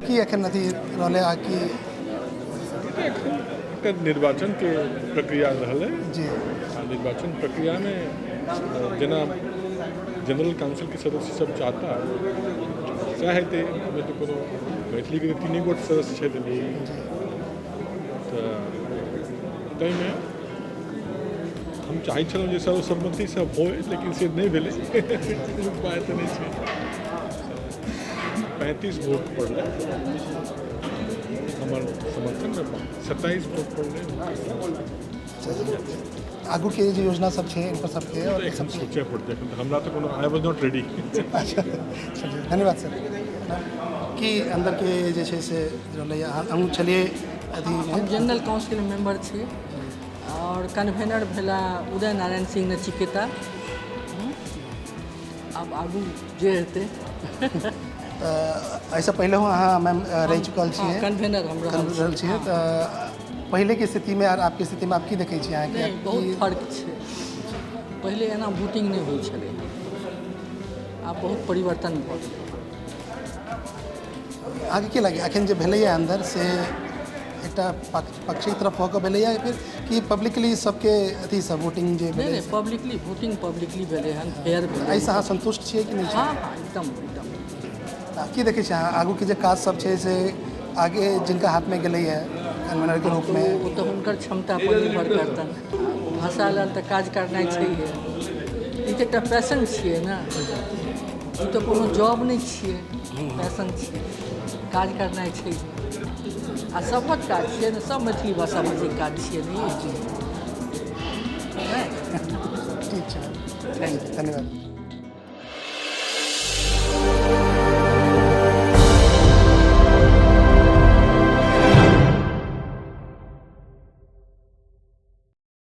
की एखन अथी रहलै आ की एखन एकटा निर्वाचनके प्रक्रिया रहलै। जी। आ निर्वाचन प्रक्रियामे जेना जनरल काउंसिलके सदस्य सब चाहता सएह हेतै। एहिमे तऽ कोनो मैथिलीके तऽ 3 गोट सदस्य छथि, तऽ ताहिमे हम चाहै छलहुँ जे सर्वसम्मतिसँ होइ, लेकिन से नहि भेलै। उपाय तऽ नहि छै। 35 वोट पड़लै हमर समर्थनमे, 27 वोट पड़लै। आगूके जे योजना सब छै इनकर सबके और एखन सोचय पड़तै, एखन तऽ हमरा तऽ कोनो I was not ready. अच्छा, चलिए, धन्यवाद सर। की अन्दरके जे छै से रहलै, अहूँ छलियै अथी? हम जनरल काउंसिल मेंबर छी और कन्वेनर भेला उदय नारायण सिंह नचिकेता। आब आगू जे हेतै। एहिसँ पहिलेहो अहाँ मैम रहि चुकल छियै? कन्वेनर हम रहल छियै। तऽ पहिलेके स्थितिमे आर आबके स्थितिमे आब की देखै छियै अहाँके? बहुत फर्क छै। पहिले एना वोटिंग नहि होइ छलै, आब बहुत परिवर्तन भऽ गेलै। अहाँके की लागैए, एखन जे भेलैए अन्दर से एकटा पक्षके तरफ भऽ कऽ भेलैए या फिर कि पब्लिकली सबके अथीसँ वोटिंग जे भेलै? नहि, पब्लिकली वोटिंग पब्लिकली भेलै हन, फेयर भेलै। एहिसँ अहाँ सन्तुष्ट छियै कि नहि? हँ हँ, एकदम एकदम। की देखै छियै अहाँ आगूके जे काज सब छै से आगे जिनका हाथमे गेलैए कन्वेनरके रूपमे? ओ तऽ हुनकर क्षमता पर निर्भर करतनि। भाषा लेल तऽ काज करनाइ छैहे, ई तऽ एकटा पैशन छियै ने, ई तऽ कोनो जॉब नहि छियै, पैशन छियै, काज करनाइ छै। आ सभक काज छियै ने, सब मैथिली भाषा बजैके काज छियै ने। ठीक छै, thank you, धन्यवाद।